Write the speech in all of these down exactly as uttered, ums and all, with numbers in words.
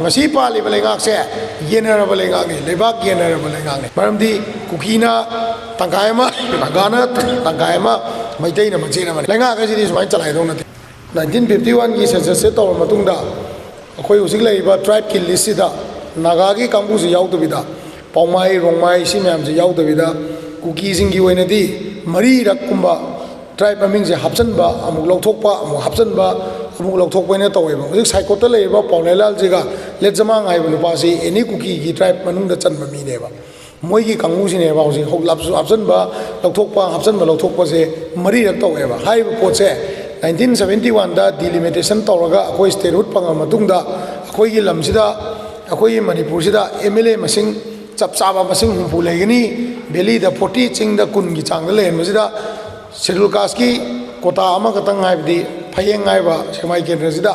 ꯉꯁꯤ ꯄꯥꯜꯂꯤꯕ ꯂꯩꯉꯥꯛꯁꯦ ꯌꯦꯟꯅꯔꯕ ꯂꯩꯉꯥꯛꯅꯤ, ꯂꯩꯕꯥꯛ ꯌꯦꯟꯅꯔꯕ ꯂꯩꯉꯥꯛꯅꯤ꯫ ꯃꯔꯝꯗꯤ ꯀꯨꯀꯤꯅ ꯇꯪꯈꯥꯏ ꯑꯃ, ꯅꯥꯒꯥꯅ ꯇꯪꯈꯥꯏ ꯑꯃ, ꯃꯩꯇꯩꯅ ꯃꯆꯦꯠ ꯑꯃꯅꯤ꯫ ꯂꯩꯉꯥꯛ ꯑꯁꯤꯗꯤ ꯁꯨꯃꯥꯏꯅ ꯆꯂꯥꯏꯗꯧ ꯅꯠꯇꯦ꯫ ꯅꯥꯏꯟꯇꯤꯟ ꯐꯤꯐꯇꯤ ꯋꯥꯟꯒꯤ ꯁꯦꯟꯁꯁꯁꯦ ꯇꯧꯔꯕ ꯃꯇꯨꯡꯗ ꯑꯩꯈꯣꯏ ꯍꯧꯖꯤꯛ ꯂꯩꯔꯤꯕ ꯇ꯭ꯔꯥꯏꯕꯀꯤ ꯂꯤꯁꯁꯤꯗ ꯅꯥꯒꯥꯒꯤ ꯀꯥꯡꯕꯨꯁꯤ ꯌꯥꯎꯗꯕꯤꯗ, ꯄꯥꯎꯃꯥꯏ, ꯔꯣꯡꯃꯥꯏ, ꯁꯤ ꯃꯌꯥꯝꯁꯦ ꯌꯥꯎꯗꯕꯤꯗ, ꯀꯨꯀꯤꯁꯤꯡꯒꯤ ꯑꯣꯏꯅꯗꯤ ꯃꯔꯤꯔꯛꯀꯨꯝꯕ ꯇ꯭ꯔꯥꯏꯕ ꯃꯃꯤꯡꯁꯦ ꯍꯥꯞꯆꯤꯟꯕ, ꯑꯃꯨꯛ ꯂꯧꯊꯣꯛꯄ, ꯑꯃꯨꯛ ꯍꯥꯞꯆꯤꯟꯕ, ꯑꯃꯨꯛ ꯂꯧꯊꯣꯛꯄ ꯍꯥꯏꯅ ꯇꯧꯋꯦꯕ꯫ ꯍꯧꯖꯤꯛ ꯁꯥꯏꯀꯣꯠꯇ ꯂꯩꯔꯤꯕ ꯄꯥꯎꯅꯥꯏꯂꯥꯜꯁꯤꯒ ꯂꯦꯠꯖꯃꯥꯡ ꯍꯥꯏꯕ ꯅꯨꯄꯥꯁꯤ ꯑꯦꯅꯤ ꯀꯨꯀꯤꯒꯤ ꯇ꯭ꯔꯥꯏꯕ ꯃꯅꯨꯡꯗ ꯆꯟꯕ ꯃꯤꯅꯦꯕ꯫ ꯃꯣꯏꯒꯤ ꯀꯥꯡꯕꯨꯁꯤꯅꯦꯕ ꯍꯧꯖꯤꯛ ꯍꯧ-, ꯂꯥꯞꯁꯨ ꯍꯥꯞꯆꯤꯟꯕ, ꯂꯧꯊꯣꯛꯄ, ꯍꯥꯞꯆꯤꯟꯕ, ꯂꯧꯊꯣꯛꯄꯁꯦ ꯃꯔꯤꯔꯛ ꯇꯧꯋꯦꯕ꯫ ꯍꯥꯏꯔꯤꯕ ꯄꯣꯠꯁꯦ ꯅꯥꯏꯟꯇꯤꯟ ꯁꯕꯦꯟꯇꯤ ꯋꯥꯟꯗ ꯗꯤꯂꯤꯃꯤꯇꯦꯁꯟ ꯇꯧꯔꯒ ꯑꯩꯈꯣꯏ ꯁ꯭ꯇꯦꯠꯍꯨꯗ ꯐꯪꯉꯕ ꯃꯇꯨꯡꯗ, ꯑꯩꯈꯣꯏꯒꯤ ꯂꯝꯁꯤꯗ, ꯑꯩꯈꯣꯏꯒꯤ ꯃꯅꯤꯄꯨꯔꯁꯤꯗ ꯑꯦꯝ ꯑꯦꯜ ꯑꯦ ꯃꯁꯤꯡ ꯆꯞ ꯆꯥꯕ ꯃꯁꯤꯡ ꯍꯨꯝꯐꯨ ꯂꯩꯒꯅꯤ꯫ ꯚꯦꯂꯤꯗ ꯐꯣꯔꯇꯤ, ꯆꯤꯡꯗ ꯀꯨꯟꯒꯤ ꯆꯥꯡꯗ ꯂꯩꯍꯟꯕꯁꯤꯗ, ꯁꯦꯗꯨꯜ ꯀꯥꯁꯀꯤ ꯀꯣꯇꯥ ꯑꯃꯈꯛꯇꯪ, ꯍꯥꯏꯕꯗꯤ ꯐꯌꯦꯡ ꯍꯥꯏꯕ ꯁꯦꯛꯃꯥꯏ ꯀꯦꯟꯗ꯭ꯔꯁꯤꯗ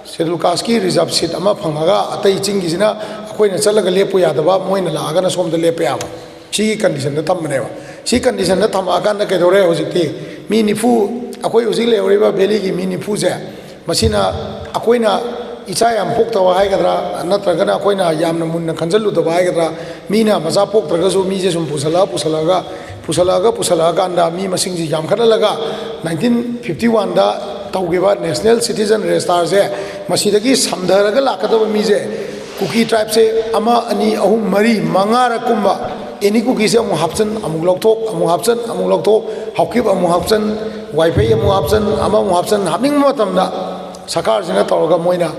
ꯁꯦꯗꯨꯜ ꯀꯥꯁꯀꯤ ꯔꯤꯖꯥꯔꯚ ꯁꯤꯠ ꯑꯃ ꯐꯪꯉꯒ, ꯑꯇꯩ ꯆꯤꯡꯒꯤꯁꯤꯅ ꯑꯩꯈꯣꯏꯅ ꯆꯠꯂꯒ ꯂꯦꯞꯄꯨ ꯌꯥꯗꯕ, ꯃꯣꯏꯅ ꯂꯥꯛꯑꯒꯅ ꯁꯣꯝꯗ ꯂꯦꯞꯄ ꯌꯥꯕ, ꯁꯤꯒꯤ ꯀꯟꯗꯤꯁꯟꯗ ꯊꯝꯕꯅꯦꯕ꯫ ꯁꯤ ꯀꯟꯗꯤꯁꯟꯗ ꯊꯝꯃꯛꯑꯀꯥꯟꯗ ꯀꯩꯗꯧꯔꯦ? ꯍꯧꯖꯤꯛꯇꯤ ꯃꯤ ꯅꯤꯐꯨ, ꯑꯩꯈꯣꯏ ꯍꯧꯖꯤꯛ ꯂꯩꯍꯧꯔꯤꯕ ꯚꯦꯂꯤꯒꯤ ꯃꯤ ꯅꯤꯐꯨꯁꯦ, ꯃꯁꯤꯅ ꯑꯩꯈꯣꯏꯅ ꯏꯆꯥ ꯌꯥꯝ ꯄꯣꯛꯇꯕ ꯍꯥꯏꯒꯗ꯭ꯔꯥ, ꯅꯠꯇ꯭ꯔꯒꯅ ꯑꯩꯈꯣꯏꯅ ꯌꯥꯝꯅ ꯃꯨꯟꯅ ꯈꯟꯖꯜꯂꯨꯗꯕ ꯍꯥꯏꯒꯗ꯭ꯔꯥ, ꯃꯤꯅ ꯃꯆꯥ ꯄꯣꯛꯇ꯭ꯔꯒꯁꯨ ꯃꯤꯁꯦ ꯁꯨꯝ ꯄꯨꯁꯜꯂꯛꯑ, ꯄꯨꯁꯜꯂꯛꯑꯒ, ꯄꯨꯁꯜꯂꯛꯑꯒ, ꯄꯨꯁꯜꯂꯛꯑꯀꯥꯟꯗ ꯃꯤ ꯃꯁꯤꯡꯁꯤ ꯌꯥꯝꯈꯠꯍꯜꯂꯒ, ꯅꯥꯏꯟꯇꯤꯟ ꯐꯤꯐꯇꯤ ꯋꯥꯟꯗ ꯇꯧꯈꯤꯕ ꯅꯦꯁꯅꯦꯜ ꯁꯤꯇꯤꯖꯟ ꯔꯦꯖꯤꯁꯇꯥꯔꯁꯦ, ꯃꯁꯤꯗꯒꯤ ꯁꯝꯊꯔꯒ ꯂꯥꯛꯀꯗꯕ ꯃꯤꯁꯦ, ꯀꯨꯀꯤ ꯇ꯭ꯔꯥꯏꯕꯁꯦ ꯑꯃ, ꯑꯅꯤ, ꯑꯍꯨꯝ, ꯃꯔꯤ, ꯃꯉꯥꯔꯛꯀꯨꯝꯕ ꯑꯦꯅꯤ ꯀꯨꯀꯤꯁꯦ ꯑꯃꯨꯛ ꯍꯥꯞꯆꯟ, ꯑꯃꯨꯛ ꯂꯧꯊꯣꯛ, ꯑꯃꯨꯛ ꯍꯥꯞꯆꯟ, ꯑꯃꯨꯛ ꯂꯧꯊꯣꯛ, ꯍꯥꯎꯀꯤꯞ ꯑꯃꯨꯛ ꯍꯥꯞꯆꯟ, ꯋꯥꯏꯐꯩ ꯑꯃꯨꯛ ꯍꯥꯞꯆꯟ, ꯑꯃꯃꯨꯛ ꯍꯥꯞꯆꯟ, ꯍꯥꯞꯅꯤꯡꯕ ꯃꯇꯝꯗ ꯁꯔꯀꯥꯔꯁꯤꯅ ꯇꯧꯔꯒ ꯃꯣꯏꯅ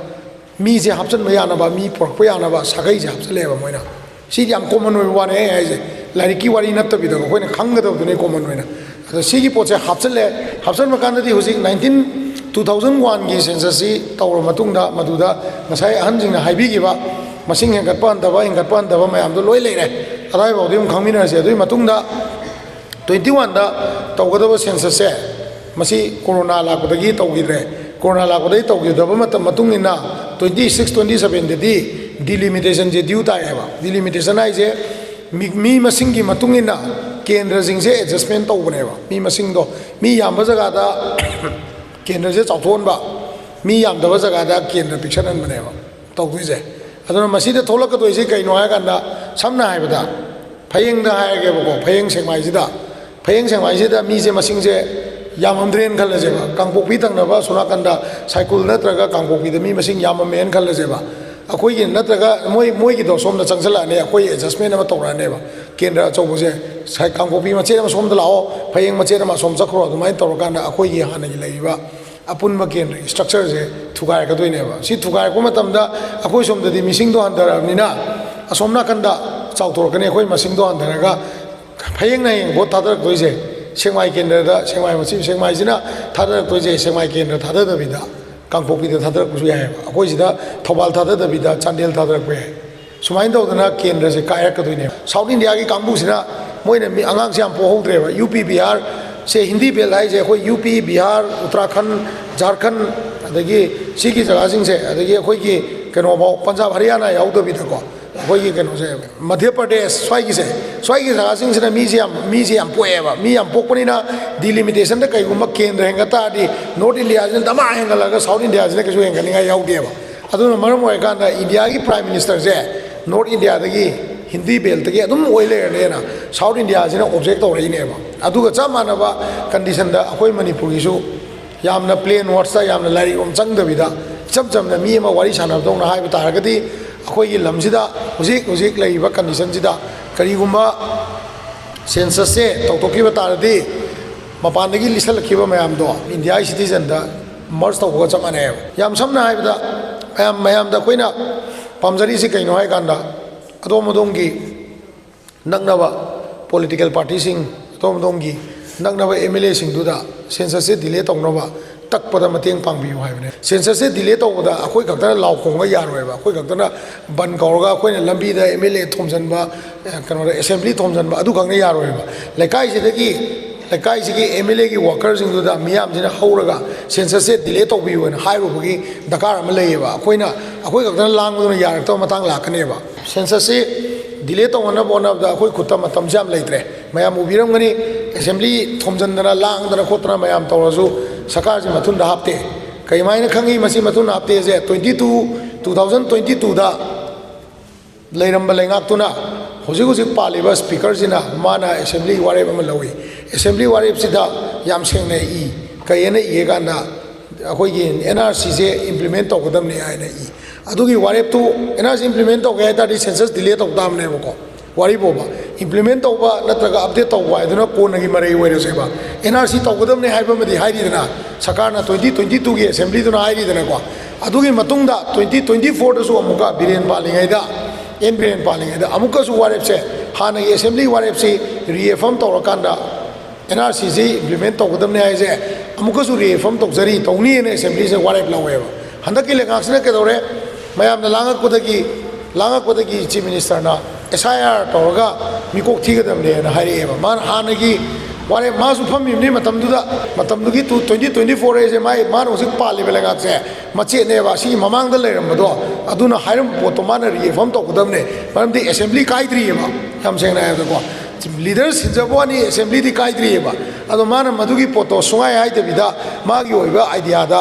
ꯃꯤꯁꯦ ꯍꯥꯞꯆꯟꯕ ꯌꯥꯅꯕ, ꯃꯤ ꯄꯨꯔꯛꯄ ꯌꯥꯅꯕ ꯁꯥꯒꯩꯁꯦ ꯍꯥꯞꯆꯜꯂꯦꯕ ꯃꯣꯏꯅ꯫ ꯁꯤꯗꯤ ꯌꯥꯝ ꯀꯣꯃꯟ ꯑꯣꯏꯕ ꯋꯥꯅꯦ ꯑꯩ ꯍꯥꯏꯁꯦ, ꯂꯥꯏꯔꯤꯛꯀꯤ ꯋꯥꯔꯤ ꯅꯠꯇꯕꯤꯗ ꯑꯩꯈꯣꯏꯅ ꯈꯪꯒꯗꯕꯗꯨꯅꯦ ꯀꯣꯃꯟ ꯑꯣꯏꯅ꯫ ꯑꯗꯣ ꯁꯤꯒꯤ ꯄꯣꯠꯁꯦ ꯍꯥꯞꯆꯜꯂꯦ꯫ ꯍꯥꯞꯆꯟꯕ ꯀꯥꯟꯗꯗꯤ ꯍꯧꯖꯤꯛ ꯅꯥꯏꯟꯇꯤꯟ, ꯇꯨ ꯊꯥꯎꯖꯟ ꯋꯥꯟꯒꯤ ꯁꯦꯟꯁꯁꯁꯤ ꯇꯧꯔ ꯃꯇꯨꯡꯗ, ꯃꯗꯨꯗ ꯉꯁꯥꯏ ꯑꯍꯟꯁꯤꯡꯅ ꯍꯥꯏꯕꯤꯈꯤꯕ ꯃꯁꯤꯡ ꯍꯦꯟꯒꯠꯄ ꯍꯟꯊꯕ, ꯍꯦꯟꯒꯠꯄ ꯍꯟꯊꯕ ꯃꯌꯥꯝꯗꯣ ꯂꯣꯏ ꯂꯩꯔꯦ꯫ ꯑꯗꯥꯏꯐꯥꯎꯗꯤ ꯑꯗꯨꯝ ꯈꯪꯃꯤꯟꯅꯔꯁꯦ꯫ ꯑꯗꯨꯒꯤ ꯃꯇꯨꯡꯗ ꯇ꯭ꯋꯦꯟꯇꯤ ꯋꯥꯟꯗ ꯇꯧꯒꯗꯕ ꯁꯦꯟꯁꯁꯁꯦ, ꯃꯁꯤ ꯀꯣꯔꯣꯅꯥ ꯂꯥꯛꯄꯗꯒꯤ ꯇꯧꯈꯤꯗ꯭ꯔꯦ꯫ ꯀꯣꯔꯣꯅꯥ ꯂꯥꯛꯄꯗꯒꯤ ꯇꯧꯈꯤꯗꯕ ꯃꯇꯝ, ꯃꯇꯨꯡ ꯏꯟꯅ ꯇ꯭ꯋꯦꯟꯇꯤ ꯁꯤꯛꯁ, ꯇ꯭ꯋꯦꯟꯇꯤ ꯁꯕꯦꯟꯗꯗꯤ ꯗꯤꯂꯤꯃꯤꯇꯦꯁꯟꯁꯦ ꯗ꯭ꯌꯨ ꯇꯥꯏ ꯍꯥꯏꯕ꯫ ꯗꯤꯂꯤꯃꯤꯇꯦꯁꯟ ꯍꯥꯏꯁꯦ ꯃꯤ, ꯃꯤ ꯃꯁꯤꯡꯒꯤ ꯃꯇꯨꯡ ꯏꯟꯅ ꯀꯦꯟꯗ꯭ꯔꯁꯤꯡꯁꯦ ꯑꯦꯗꯖꯁꯃꯦꯟ ꯇꯧꯕꯅꯦꯕ꯫ ꯃꯤ ꯃꯁꯤꯡꯗꯣ, ꯃꯤ ꯌꯥꯝꯕ ꯖꯒꯥꯗ ꯀꯦꯟꯗ꯭ꯔꯁꯦ ꯆꯥꯎꯊꯣꯛꯍꯟꯕ, ꯃꯤ ꯌꯥꯝꯗꯕ ꯖꯒꯥꯗ ꯀꯦꯟꯗ꯭ꯔ ꯄꯤꯛꯁꯟꯍꯟꯕꯅꯦꯕ꯫ ꯇꯧꯗꯣꯏꯁꯦ꯫ ꯑꯗꯨꯅ ꯃꯁꯤꯗ ꯊꯣꯛꯂꯛꯀꯗꯣꯏꯁꯦ ꯀꯩꯅꯣ ꯍꯥꯏꯔꯀꯥꯟꯗ, ꯁꯝꯅ ꯍꯥꯏꯔꯕꯗ ꯐꯌꯦꯡꯗ ꯍꯥꯏꯔꯒꯦꯕꯀꯣ, ꯐꯌꯦꯡ ꯁꯦꯛꯃꯥꯏꯁꯤꯗ, ꯐꯌꯦꯡ ꯁꯦꯛꯃꯥꯏꯁꯤꯗ ꯃꯤꯁꯦ ꯃꯁꯤꯡꯁꯦ ꯌꯥꯝꯃꯝꯗ꯭ꯔꯦꯅ ꯈꯜꯂꯁꯦꯕ, ꯀꯥꯡꯄꯣꯛꯄꯤ ꯊꯪꯅꯕ ꯁꯣꯝ ꯅꯥꯀꯟꯗ ꯁꯥꯏꯀꯨꯜ ꯅꯠꯇ꯭ꯔꯒ ꯀꯥꯡꯄꯣꯛꯄꯤꯗ ꯃꯤ ꯃꯁꯤꯡ ꯌꯥꯝꯃꯝꯃꯦꯅ ꯈꯜꯂꯁꯦꯕ꯫ ꯑꯩꯈꯣꯏꯒꯤ ꯅꯠꯇ꯭ꯔꯒ ꯃꯣꯏ ꯃꯣꯏꯒꯤꯗꯣ ꯁꯣꯝꯗ ꯆꯪꯁꯤꯜꯂꯛꯑꯅꯤ, ꯑꯩꯈꯣꯏ ꯑꯦꯗꯖꯁꯃꯦꯟ ꯑꯃ ꯇꯧꯔꯛꯑꯅꯦꯕ, ꯀꯦꯟꯗ꯭ꯔ ꯑꯆꯧꯕꯁꯦ꯫ ꯁꯥꯏ ꯀꯥꯡꯄꯣꯛꯄꯤ ꯃꯆꯦꯠ ꯑꯃ ꯁꯣꯝꯗ ꯂꯥꯛꯑꯣ, ꯐꯌꯦꯡ ꯃꯆꯦꯠ ꯑꯃ ꯑꯁꯣꯝ ꯆꯠꯈ꯭ꯔꯣ, ꯑꯗꯨꯃꯥꯏꯅ ꯇꯧꯔꯀꯥꯟꯗ ꯑꯩꯈꯣꯏꯒꯤ ꯍꯥꯟꯅꯒꯤ ꯂꯩꯔꯤꯕ ꯑꯄꯨꯟꯕ ꯀꯦꯟꯗ꯭ꯔꯒꯤ ꯁ꯭ꯇ꯭ꯔꯛꯆꯔꯁꯦ ꯊꯨꯒꯥꯏꯔꯛꯀꯗꯣꯏꯅꯦꯕ꯫ ꯁꯤ ꯊꯨꯒꯥꯏꯔꯛꯄ ꯃꯇꯝꯗ ꯑꯩꯈꯣꯏ ꯁꯣꯝꯗꯗꯤ ꯃꯤꯁꯤꯡꯗꯣ ꯍꯟꯊꯔꯛꯑꯕꯅꯤꯅ ꯑꯁꯣꯝ ꯅꯥꯀꯟꯗ ꯆꯥꯎꯊꯣꯔꯛꯀꯅꯤ꯫ ꯑꯩꯈꯣꯏ ꯃꯁꯤꯡꯗꯣ ꯍꯟꯊꯔꯒ ꯐꯌꯦꯡꯅ ꯍꯌꯦꯡ ꯚꯣꯠ ꯊꯥꯗꯔꯛꯇꯣꯏꯁꯦ ꯁꯦꯛꯃꯥꯏ ꯀꯦꯟꯗ꯭ꯔꯗ, ꯁꯦꯛꯃꯥꯏ ꯃꯆꯤ-, ꯁꯦꯛꯃꯥꯏꯁꯤꯅ ꯊꯥꯗꯔꯛꯇꯣꯏꯁꯦ ꯁꯦꯛꯃꯥꯏ ꯀꯦꯟꯗ꯭ꯔ ꯊꯥꯗꯗꯕꯤꯗ ꯀꯥꯡꯄꯣꯛꯄꯤꯗ ꯊꯥꯗꯔꯛꯄꯁꯨ ꯌꯥꯏꯑꯕ꯫ ꯑꯩꯈꯣꯏ ꯁꯤꯗ ꯊꯧꯕꯥꯜ ꯊꯥꯗꯗꯕꯤꯗ ꯆꯥꯟꯗꯦꯜ ꯊꯥꯗꯔꯛꯄ ꯌꯥꯏ꯫ ꯁꯨꯃꯥꯏꯅ ꯇꯧꯗꯅ ꯀꯦꯟꯗ꯭ꯔꯁꯦ ꯀꯥꯏꯔꯛꯀꯗꯣꯏꯅꯦꯕ꯫ ꯁꯥꯎꯠ ꯏꯟꯗꯤꯌꯥꯒꯤ ꯀꯥꯡꯕꯨꯁꯤꯅ ꯃꯣꯏꯅ ꯃꯤ, ꯑꯉꯥꯡꯁꯦ ꯌꯥꯝ ꯄꯣꯛꯍꯧꯗ꯭ꯔꯦꯕ꯫ ꯌꯨ ꯄꯤ, ꯕꯤꯍꯥꯔꯁꯦ, ꯍꯤꯟꯗꯤ ꯕꯦꯜꯠ ꯍꯥꯏꯁꯦ ꯑꯩꯈꯣꯏ ꯌꯨ ꯄꯤ, ꯕꯤꯍꯥꯔ, ꯎꯠꯇꯔꯥꯈꯟ, ꯖꯥꯔꯈꯟ, ꯑꯗꯒꯤ ꯁꯤꯒꯤ ꯖꯒꯥꯁꯤꯡꯁꯦ, ꯑꯗꯒꯤ ꯑꯩꯈꯣꯏꯒꯤ ꯀꯩꯅꯣꯐꯥꯎ, ꯄꯟꯖꯥꯕ, ꯍꯔꯤꯌꯥꯅꯥ ꯌꯥꯎꯗꯕꯤꯗꯀꯣ, ꯑꯩꯈꯣꯏꯒꯤ ꯀꯩꯅꯣꯁꯦ, ꯃꯙ꯭ꯌ ꯄ꯭ꯔꯗꯦꯁ, ꯁ꯭ꯋꯥꯏꯒꯤꯁꯦ, ꯁ꯭ꯋꯥꯏꯒꯤ ꯖꯒꯥꯁꯤꯡꯁꯤꯅ ꯃꯤꯁꯦ ꯌꯥꯝ, ꯃꯤꯁꯦ ꯌꯥꯝ ꯄꯣꯛꯑꯦꯕ꯫ ꯃꯤ ꯌꯥꯝ ꯄꯣꯛꯄꯅꯤꯅ ꯗꯤꯂꯤꯃꯤꯇꯦꯁꯟꯗ ꯀꯩꯒꯨꯝꯕ ꯀꯦꯟꯗ꯭ꯔ ꯍꯦꯟꯒꯠ ꯇꯥꯔꯗꯤ ꯅꯣꯔꯠ ꯏꯟꯗꯤꯌꯥꯁꯤꯅ ꯗꯃꯥ ꯍꯦꯟꯒꯠꯂꯒ ꯁꯥꯎꯠ ꯏꯟꯗꯤꯌꯥꯁꯤꯅ ꯀꯩꯁꯨ ꯍꯦꯟꯒꯠꯅꯤꯡꯉꯥꯏ ꯌꯥꯎꯗꯦꯕ꯫ ꯑꯗꯨꯅ ꯃꯔꯝ ꯑꯣꯏꯔꯀꯥꯟꯗ ꯏꯟꯗꯤꯌꯥꯒꯤ ꯄ꯭ꯔꯥꯏꯝ ꯃꯤꯅꯤꯁꯇꯔꯁꯦ ꯅꯣꯔꯠ ꯏꯟꯗꯤꯌꯥꯗꯒꯤ, ꯍꯤꯟꯗꯤ ꯕꯦꯜꯠꯇꯒꯤ ꯑꯗꯨꯝ ꯑꯣꯏ ꯂꯩꯔꯅꯦꯅ ꯁꯥꯎꯠ ꯏꯟꯗꯤꯌꯥꯁꯤꯅ ꯑꯣꯕꯖꯦꯛ ꯇꯧꯔꯛꯏꯅꯦꯕ꯫ ꯑꯗꯨꯒ ꯆꯞ ꯃꯥꯟꯅꯕ ꯀꯟꯗꯤꯁꯟꯗ ꯑꯩꯈꯣꯏ ꯃꯅꯤꯄꯨꯔꯒꯤꯁꯨ ꯌꯥꯝꯅ ꯄ꯭ꯂꯦꯟ ꯋꯥꯔꯗꯁꯇ, ꯌꯥꯝꯅ ꯂꯥꯏꯔꯤꯛ ꯑꯃ ꯆꯪꯗꯕꯤꯗ, ꯏꯆꯝ ꯆꯝꯅ ꯃꯤ ꯑꯃ ꯋꯥꯔꯤ ꯁꯥꯟꯅꯕꯗꯧꯅ ꯍꯥꯏꯕ ꯇꯥꯔꯒꯗꯤ, ꯑꯩꯈꯣꯏꯒꯤ ꯂꯝꯁꯤꯗ ꯍꯧꯖꯤꯛ ꯍꯧꯖꯤꯛ ꯂꯩꯔꯤꯕ ꯀꯟꯗꯤꯁꯟꯁꯤꯗ ꯀꯔꯤꯒꯨꯝꯕ ꯁꯦꯟꯁꯁꯁꯦ ꯇꯧꯊꯣꯛꯈꯤꯕ ꯇꯥꯔꯗꯤ, ꯃꯄꯥꯟꯗꯒꯤ ꯂꯤꯠꯁꯜꯂꯛꯈꯤꯕ ꯃꯌꯥꯝꯗꯣ ꯏꯟꯗꯤꯌꯥꯒꯤ ꯁꯤꯇꯤꯖꯟꯗ ꯃꯔꯖ ꯇꯧꯕꯒ ꯆꯞ ꯃꯥꯟꯅꯩꯌꯦꯕ꯫ ꯌꯥꯝ ꯁꯝꯅ ꯍꯥꯏꯔꯕꯗ, ꯃꯌꯥꯝ, ꯃꯌꯥꯝꯗ ꯑꯩꯈꯣꯏꯅ ꯄꯥꯝꯖꯔꯤꯁꯤ ꯀꯩꯅꯣ ꯍꯥꯏꯀꯥꯟꯗ, ꯑꯗꯣꯝ ꯑꯗꯣꯝꯒꯤ ꯅꯛꯅꯕ ꯄꯣꯂꯤꯇꯤꯀꯦꯜ ꯄꯥꯔꯇꯤꯁꯤꯡ, ꯑꯗꯣꯝ ꯑꯗꯣꯝꯒꯤ ꯅꯛꯅꯕ ꯑꯦꯝ ꯑꯦꯜ ꯑꯦꯁꯤꯡꯗꯨꯗ ꯁꯦꯟꯁꯁꯁꯦ ꯗꯤꯂꯦ ꯇꯧꯅꯕ ꯇꯛꯄꯗ ꯃꯇꯦꯡ ꯄꯥꯡꯕꯤꯌꯨ ꯍꯥꯏꯕꯅꯦ꯫ ꯁꯦꯟꯁꯁꯁꯦ ꯗꯤꯂꯦ ꯇꯧꯕꯗ ꯑꯩꯈꯣꯏ ꯈꯛꯇꯅ ꯂꯥꯎ ꯈꯣꯡꯕ ꯌꯥꯔꯣꯏꯕ꯫ ꯑꯩꯈꯣꯏ ꯈꯛꯇꯅ ꯕꯟ ꯀꯧꯔꯒ ꯑꯩꯈꯣꯏꯅ ꯂꯝꯕꯤꯗ ꯑꯦꯝ ꯑꯦꯜ ꯑꯦ ꯊꯣꯝꯖꯤꯟꯕ, ꯑꯦ, ꯀꯩꯅꯣꯗ ꯑꯦꯁꯦꯝꯕ꯭ꯂꯤ ꯊꯣꯝꯖꯤꯟꯕ, ꯑꯗꯨ ꯈꯛꯅ ꯌꯥꯔꯣꯏꯕ꯫ ꯂꯩꯀꯥꯏꯁꯤꯗꯒꯤ, ꯂꯩꯀꯥꯏꯁꯤꯒꯤ ꯑꯦꯝ ꯑꯦꯜ ꯑꯦꯒꯤ ꯋꯥꯀꯔꯁꯤꯡꯗꯨꯗ, ꯃꯤꯌꯥꯝꯁꯤꯅ ꯍꯧꯔꯒ ꯁꯦꯟꯁꯁꯁꯦ ꯗꯤꯂꯦ ꯇꯧꯕꯤꯌꯨ ꯍꯥꯏꯅ ꯍꯥꯏꯔꯨꯕꯒꯤ ꯗꯔꯀꯥꯔ ꯑꯃ ꯂꯩꯌꯦꯕ꯫ ꯑꯩꯈꯣꯏꯅ, ꯑꯩꯈꯣꯏ ꯈꯛꯇꯅ ꯂꯥꯡꯕꯗꯨꯅ ꯌꯥꯔꯛꯇꯕ ꯃꯇꯥꯡ ꯂꯥꯛꯀꯅꯦꯕ꯫ ꯁꯦꯟꯁꯁꯁꯤ ꯗꯤꯂꯦ ꯇꯧꯅꯅꯕ ꯍꯣꯠꯅꯕꯗ ꯑꯩꯈꯣꯏ ꯈꯨꯠꯇ ꯃꯇꯝꯁꯦ ꯌꯥꯝ ꯂꯩꯇ꯭ꯔꯦ꯫ ꯃꯌꯥꯝ ꯎꯕꯤꯔꯝꯒꯅꯤ, ꯑꯦꯁꯦꯝꯕ꯭ꯂꯤ ꯊꯣꯝꯖꯤꯟꯗꯅ, ꯂꯥꯡꯗꯅ ꯈꯣꯠꯇꯅ ꯃꯌꯥꯝ ꯇꯧꯔꯁꯨ ꯁꯔꯀꯥꯔꯁꯤ ꯃꯊꯨꯟꯗ ꯍꯥꯞꯇꯦ꯫ ꯀꯩꯃꯥꯏꯅ ꯈꯪꯉꯤ ꯃꯁꯤ ꯃꯊꯨꯟ ꯍꯥꯞꯇꯦꯁꯦ? Twenty two two thousand twenty ꯇꯨꯗ ꯂꯩꯔꯝꯕ ꯂꯩꯉꯥꯛꯇꯨꯅ ꯍꯧꯖꯤꯛ ꯍꯧꯖꯤꯛ ꯄꯥꯜꯂꯤꯕ ꯁ꯭ꯄꯤꯀꯔꯁꯤꯅ ꯃꯥꯅ ꯑꯦꯁꯦꯝꯕ꯭ꯂꯤ ꯋꯥꯔꯦꯞ ꯑꯃ ꯂꯧꯏ꯫ ꯑꯦꯁꯦꯝꯕ꯭ꯂꯤ ꯋꯥꯔꯦꯞꯁꯤꯗ ꯌꯥꯝ ꯁꯦꯡꯅ ꯏ꯫ ꯀꯩ ꯍꯥꯏꯅ ꯏꯒꯦ ꯀꯥꯟꯗ, ꯑꯩꯈꯣꯏꯒꯤ ꯑꯦꯟ ꯑꯥꯔ ꯁꯤꯁꯦ ꯏꯝꯄ꯭ꯂꯤꯃꯦꯟ ꯇꯧꯒꯗꯕꯅꯤ ꯍꯥꯏꯅ ꯏ꯫ ꯑꯗꯨꯒꯤ ꯋꯥꯔꯦꯞꯇꯨ, ꯑꯦꯟ ꯑꯥꯔ ꯁꯤ ꯏꯝꯄ꯭ꯂꯤꯃꯦꯟ ꯇꯧꯒꯦ ꯍꯥꯏ ꯇꯥꯔꯗꯤ ꯁꯦꯟꯁꯁ ꯗꯤꯂꯦ ꯇꯧ ꯇꯥꯕꯅꯦꯕꯀꯣ꯫ ꯋꯥꯔꯤ ꯐꯥꯎꯕ ꯏꯝꯄ꯭ꯂꯤꯃꯦꯟ ꯇꯧꯕ ꯅꯠꯇ꯭ꯔꯒ ꯑꯞꯗꯦꯠ ꯇꯧꯕ ꯍꯥꯏꯗꯨꯅ ꯀꯣꯟꯅꯒꯤ ꯃꯔꯩ ꯑꯣꯏꯔꯁꯦꯕ꯫ ꯑꯦꯟ ꯑꯥꯔ ꯁꯤ ꯇꯧꯒꯗꯕꯅꯤ ꯍꯥꯏꯕ ꯑꯃꯗꯤ ꯍꯥꯏꯔꯤꯗꯅ, ꯁꯔꯀꯥꯔꯅ ꯇ꯭ꯋꯦꯟꯇꯤ ꯇ꯭ꯋꯦꯟꯇꯤ ꯇꯨꯒꯤ ꯑꯦꯁꯦꯝꯕ꯭ꯂꯤꯗꯨꯅ ꯍꯥꯏꯔꯤꯗꯅꯀꯣ꯫ ꯑꯗꯨꯒꯤ ꯃꯇꯨꯡꯗ ꯇ꯭ꯋꯦꯟꯇꯤ ꯇ꯭ꯋꯦꯟꯇꯤ ꯐꯣꯔꯗꯁꯨ ꯑꯃꯨꯛꯀ ꯕꯤꯔꯦꯟ ꯄꯥꯜꯂꯤꯉꯩꯗ, ꯑꯦꯟ ꯕꯤꯔꯦꯟ ꯄꯥꯜꯂꯤꯉꯩꯗ ꯑꯃꯨꯛꯀꯁꯨ ꯋꯥꯔꯦꯞꯁꯦ, ꯍꯥꯟꯅꯒꯤ ꯑꯦꯁꯦꯝꯕ꯭ꯂꯤ ꯋꯥꯔꯦꯞꯁꯤ ꯔꯤꯑꯦꯐꯔꯝ ꯇꯧꯔꯀꯥꯟꯗ, ꯑꯦꯟ ꯑꯥꯔ ꯁꯤꯁꯤ ꯏꯝꯄ꯭ꯂꯤꯃꯦꯟ ꯇꯧꯒꯗꯕꯅꯤ ꯍꯥꯏꯁꯦ ꯑꯃꯨꯛꯀꯁꯨ ꯔꯤꯑꯦꯐꯔꯝ ꯇꯧꯖꯔꯤ, ꯇꯧꯅꯤꯅ ꯑꯦꯁꯦꯝꯕ꯭ꯂꯤꯁꯦ ꯋꯥꯔꯦꯞ ꯂꯧꯋꯦꯕ꯫ ꯍꯟꯗꯛꯀꯤ ꯂꯩꯉꯥꯛꯁꯤꯅ ꯀꯩꯗꯧꯔꯦ? ꯃꯌꯥꯝꯅ ꯂꯥꯡꯉꯛꯄꯗꯒꯤ, ꯂꯥꯡꯉꯛꯄꯗꯒꯤ ꯆꯤꯐ ꯃꯤꯅꯤꯁꯇꯔꯅ ꯑꯦꯁ ꯑꯥꯏ ꯑꯥꯔ ꯇꯧꯔꯒ ꯃꯤꯀꯣꯛ ꯊꯤꯒꯗꯕꯅꯦꯅ ꯍꯥꯏꯔꯛꯑꯦꯕ꯫ ꯃꯥꯅ ꯍꯥꯟꯅꯒꯤ ꯋꯥꯔꯦꯞ, ꯃꯥꯁꯨ ꯐꯝꯃꯤꯕꯅꯤ ꯃꯇꯝꯗꯨꯗ, ꯃꯇꯝꯗꯨꯒꯤ ꯇꯨ, ꯇ꯭ꯋꯦꯟꯇꯤ ꯇ꯭ꯋꯦꯟꯇꯤ ꯐꯣꯔ ꯍꯥꯏꯁꯦ ꯃꯥꯏ, ꯃꯥꯅ ꯍꯧꯖꯤꯛ ꯄꯥꯜꯂꯤꯕ ꯂꯩꯉꯥꯛꯁꯦ ꯃꯆꯦꯠꯅꯦꯕ꯫ ꯑꯁꯤꯒꯤ ꯃꯃꯥꯡꯗ ꯂꯩꯔꯝꯕꯗꯣ, ꯑꯗꯨꯅ ꯍꯥꯏꯔꯝꯕ ꯄꯣꯠꯇꯣ ꯃꯥꯅ ꯔꯤꯑꯦꯐꯔꯝ ꯇꯧꯒꯗꯕꯅꯦ꯫ ꯃꯔꯝꯗꯤ ꯑꯦꯁꯦꯝꯕ꯭ꯂꯤ ꯀꯥꯏꯗ꯭ꯔꯤꯑꯕ, ꯌꯥꯝ ꯁꯦꯡꯅ ꯍꯥꯏꯔꯕꯗꯀꯣ꯫ ꯂꯤꯗꯔ ꯁꯤꯟꯖꯕ ꯋꯥꯅꯤ, ꯑꯦꯁꯦꯝꯕ꯭ꯂꯤꯗꯤ ꯀꯥꯏꯗ꯭ꯔꯤꯑꯕ꯫ ꯑꯗꯣ ꯃꯥꯅ ꯃꯗꯨꯒꯤ ꯄꯣꯠꯇꯣ ꯁꯨꯡꯍꯥꯏ ꯍꯥꯏꯗꯕꯤꯗ ꯃꯥꯒꯤ ꯑꯣꯏꯕ ꯑꯥꯏꯗꯤꯌꯥꯗ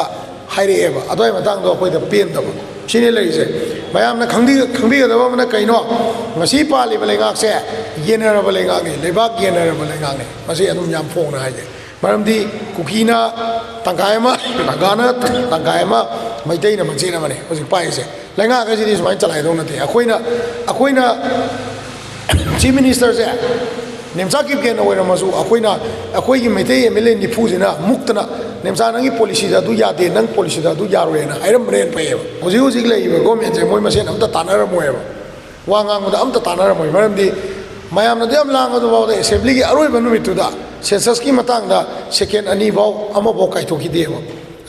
ꯍꯥꯏꯔꯛꯑꯦꯕ꯫ ꯑꯗꯨꯋꯥꯏ ꯃꯇꯥꯡꯗꯣ ꯑꯩꯈꯣꯏꯗ ꯄꯦꯟꯗꯕ ꯁꯤꯅꯤ ꯂꯩꯔꯤꯁꯦ꯫ ꯃꯌꯥꯝꯅ ꯈꯪꯕꯤ-, ꯈꯪꯕꯤꯒꯗꯕ ꯑꯃꯅ ꯀꯩꯅꯣ? ꯉꯁꯤ ꯄꯥꯜꯂꯤꯕ ꯂꯩꯉꯥꯛꯁꯦ ꯌꯦꯟꯅꯔꯕ ꯂꯩꯉꯥꯛꯅꯤ, ꯂꯩꯕꯥꯛ ꯌꯦꯟꯅꯔꯕ ꯂꯩꯉꯥꯛꯅꯤ꯫ ꯃꯁꯤ ꯑꯗꯨꯝ ꯌꯥꯝ ꯐꯣꯡꯅ ꯍꯥꯏꯖꯩ꯫ ꯃꯔꯝꯗꯤ ꯀꯨꯀꯤꯅ ꯇꯪꯈꯥꯏ ꯑꯃ, ꯅꯥꯒꯥꯅ ꯇꯪꯈꯥꯏ ꯑꯃ, ꯃꯩꯇꯩꯅ ꯃꯆꯦꯠ ꯑꯃꯅꯤ ꯍꯧꯖꯤꯛ ꯄꯥꯏꯔꯤꯁꯦ꯫ ꯂꯩꯉꯥꯛ ꯑꯁꯤꯗꯤ ꯁꯨꯃꯥꯏꯅ ꯆꯂꯥꯏꯗꯧ ꯅꯠꯇꯦ꯫ ꯑꯩꯈꯣꯏꯅ, ꯑꯩꯈꯣꯏꯅ ꯆꯤꯐ ꯃꯤꯅꯤꯁꯇꯔꯁꯦ ꯅꯦꯝꯆꯥ ꯀꯤꯞꯒꯦꯟ ꯑꯣꯏꯔꯝꯃꯁꯨ, ꯑꯩꯈꯣꯏꯅ, ꯑꯩꯈꯣꯏꯒꯤ Meitei M L A ꯅꯤꯐꯨꯁꯤꯅ ꯃꯨꯛꯇꯅ, "Nemcha, ꯅꯪꯒꯤ ꯄꯣꯂꯤꯁꯤꯗ ꯑꯗꯨ ꯌꯥꯗꯦ, ꯅꯪ ꯄꯣꯂꯤꯁꯤꯗ ꯑꯗꯨ ꯌꯥꯔꯣꯏꯅ" ꯍꯥꯏꯔꯝꯕꯅ ꯍꯦꯟꯅ ꯐꯩꯌꯦꯕ꯫ ꯍꯧꯖꯤꯛ ꯍꯧꯖꯤꯛ ꯂꯩꯔꯤꯕ ꯒꯣꯔꯃꯦꯟꯁꯦ ꯃꯣꯏ ꯃꯁꯦꯟ ꯑꯝꯇ ꯇꯥꯟꯅꯔꯝꯃꯣꯏꯕ, ꯋꯥ ꯉꯥꯡꯕꯗ ꯑꯝꯇ ꯇꯥꯟꯅꯔꯝꯃꯣꯏ꯫ ꯃꯔꯝꯗꯤ ꯃꯌꯥꯝꯅ ꯑꯗꯨ ꯌꯥꯝ ꯂꯥꯡꯕꯗꯨ ꯐꯥꯎꯗ ꯑꯦꯁꯦꯝꯕ꯭ꯂꯤꯒꯤ ꯑꯔꯣꯏꯕ ꯅꯨꯃꯤꯠꯇꯨꯗ ꯁꯦꯟꯁꯁꯀꯤ ꯃꯇꯥꯡꯗ ꯁꯦꯀꯦꯟ ꯑꯅꯤ ꯐꯥꯎ ꯑꯃꯐꯥꯎ ꯀꯥꯏꯊꯣꯛꯈꯤꯗꯦꯕ꯫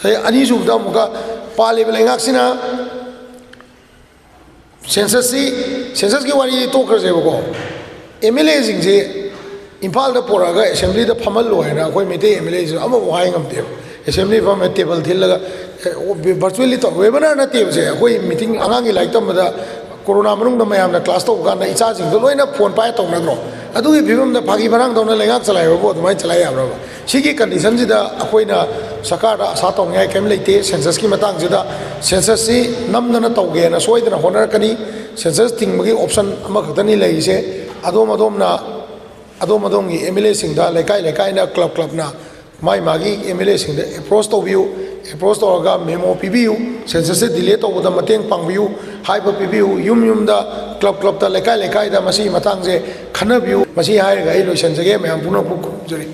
ꯑꯗꯩ ꯑꯅꯤꯁꯨꯕꯗ ꯑꯃꯨꯛꯀ ꯄꯥꯜꯂꯤꯕ ꯂꯩꯉꯥꯛꯁꯤꯅ ꯁꯦꯟꯁꯁꯁꯤ, ꯁꯦꯟꯁꯁꯀꯤ ꯋꯥꯔꯤꯗꯤ ꯇꯣꯛꯈ꯭ꯔꯁꯦꯕꯀꯣ, ꯑꯦꯝ ꯑꯦꯜ ꯑꯦꯁꯤꯡꯁꯤ ꯏꯝꯐꯥꯜꯗ ꯄꯣꯔꯛꯑꯒ ꯑꯦꯁꯦꯝꯕ꯭ꯂꯤꯗ ꯐꯝꯍꯜꯂꯣ ꯍꯥꯏꯅ ꯑꯩꯈꯣꯏ ꯃꯩꯇꯩ ꯑꯦꯝ ꯑꯦꯜ ꯑꯦꯁꯤꯡ ꯑꯃꯐꯥꯎ ꯍꯥꯏ ꯉꯝꯗꯦꯕ꯫ ꯑꯦꯁꯦꯝꯕ꯭ꯂꯤ ꯐꯝꯃꯦ, ꯇꯦꯕꯜ ꯊꯤꯜꯂꯒ, ꯚꯔꯆꯨꯋꯦꯜꯂꯤ ꯇꯧ, ꯋꯦꯕꯤꯅꯥꯔ ꯅꯠꯇꯦꯕꯁꯦ꯫ ꯑꯩꯈꯣꯏ ꯃꯤꯇꯤꯡ, ꯑꯉꯥꯡꯒꯤ ꯂꯥꯏꯔꯤꯛ ꯇꯝꯕꯗ ꯀꯣꯔꯣꯅꯥ ꯃꯅꯨꯡꯗ ꯃꯌꯥꯝꯅ ꯀ꯭ꯂꯥꯁ ꯇꯧꯕ ꯀꯥꯟꯗ ꯏꯆꯥꯁꯤꯡꯗꯣ ꯂꯣꯏꯅ ꯐꯣꯟ ꯄꯥꯏꯔ ꯇꯧꯅꯗ꯭ꯔꯣ? ꯑꯗꯨꯒꯤ ꯐꯤꯕꯝꯗ ꯐꯥꯒꯤ ꯃꯔꯥꯡ ꯇꯧꯅ ꯂꯩꯉꯥꯛ ꯆꯂꯥꯏꯕꯕꯨ ꯑꯗꯨꯃꯥꯏꯅ ꯆꯂꯥꯏ ꯌꯥꯕ꯭ꯔꯕ? ꯁꯤꯒꯤ ꯀꯟꯗꯤꯁꯟꯁꯤꯗ ꯑꯩꯈꯣꯏꯅ ꯁꯔꯀꯥꯔꯗ ꯑꯁꯥ ꯇꯧꯅꯤꯡꯉꯥꯏ ꯀꯔꯤꯝ ꯂꯩꯇꯦ꯫ ꯁꯦꯟꯁꯁꯀꯤ ꯃꯇꯥꯡꯁꯤꯗ, ꯁꯦꯟꯁꯁꯁꯤ ꯅꯝꯗꯅ ꯇꯧꯒꯦꯅ ꯁꯣꯏꯗꯅ ꯍꯣꯠꯅꯔꯛꯀꯅꯤ꯫ ꯁꯦꯟꯁꯁ ꯊꯤꯡꯕꯒꯤ ꯑꯣꯞꯁꯟ ꯑꯃꯈꯛꯇꯅꯤ ꯂꯩꯔꯤꯁꯦ꯫ ꯑꯗꯣꯝ ꯑꯗꯣꯝꯅ ꯑꯗꯣꯝ ꯑꯗꯣꯝꯒꯤ ꯑꯦꯝ ꯑꯦꯜ ꯑꯦꯁꯤꯡꯗ, ꯂꯩꯀꯥꯏ ꯂꯩꯀꯥꯏꯅ, ꯀ꯭ꯂꯕ ꯀ꯭ꯂꯕꯅ ꯃꯥꯒꯤ ꯃꯥꯒꯤ ꯑꯦꯝ ꯑꯦꯜ ꯑꯦꯁꯤꯡꯗ ꯑꯦꯄ꯭ꯔꯣꯁ ꯇꯧꯕꯤꯌꯨ꯫ ꯑꯦꯄ꯭ꯔꯣꯁ ꯇꯧꯔꯒ ꯃꯦꯃꯣ ꯄꯤꯕꯤꯌꯨ, ꯁꯦꯟꯁꯁꯁꯦ ꯗꯤꯂꯦ ꯇꯧꯕꯗ ꯃꯇꯦꯡ ꯄꯥꯡꯕꯤꯌꯨ ꯍꯥꯏꯕ ꯄꯤꯕꯤꯌꯨ꯫ ꯌꯨꯝ ꯌꯨꯝꯗ, ꯀ꯭ꯂꯕ ꯀ꯭ꯂꯕꯇ, ꯂꯩꯀꯥꯏ ꯂꯩꯀꯥꯏꯗ ꯃꯁꯤꯒꯤ ꯃꯇꯥꯡꯁꯦ ꯈꯟꯅꯕꯤꯌꯨ꯫ ꯃꯁꯤ ꯍꯥꯏꯔꯒ ꯑꯩ ꯂꯣꯏꯁꯤꯟꯖꯒꯦ꯫ ꯃꯌꯥꯝ ꯄꯨꯝꯅꯃꯛꯄꯨ ꯈꯨꯔꯨꯝꯖꯔꯤ꯫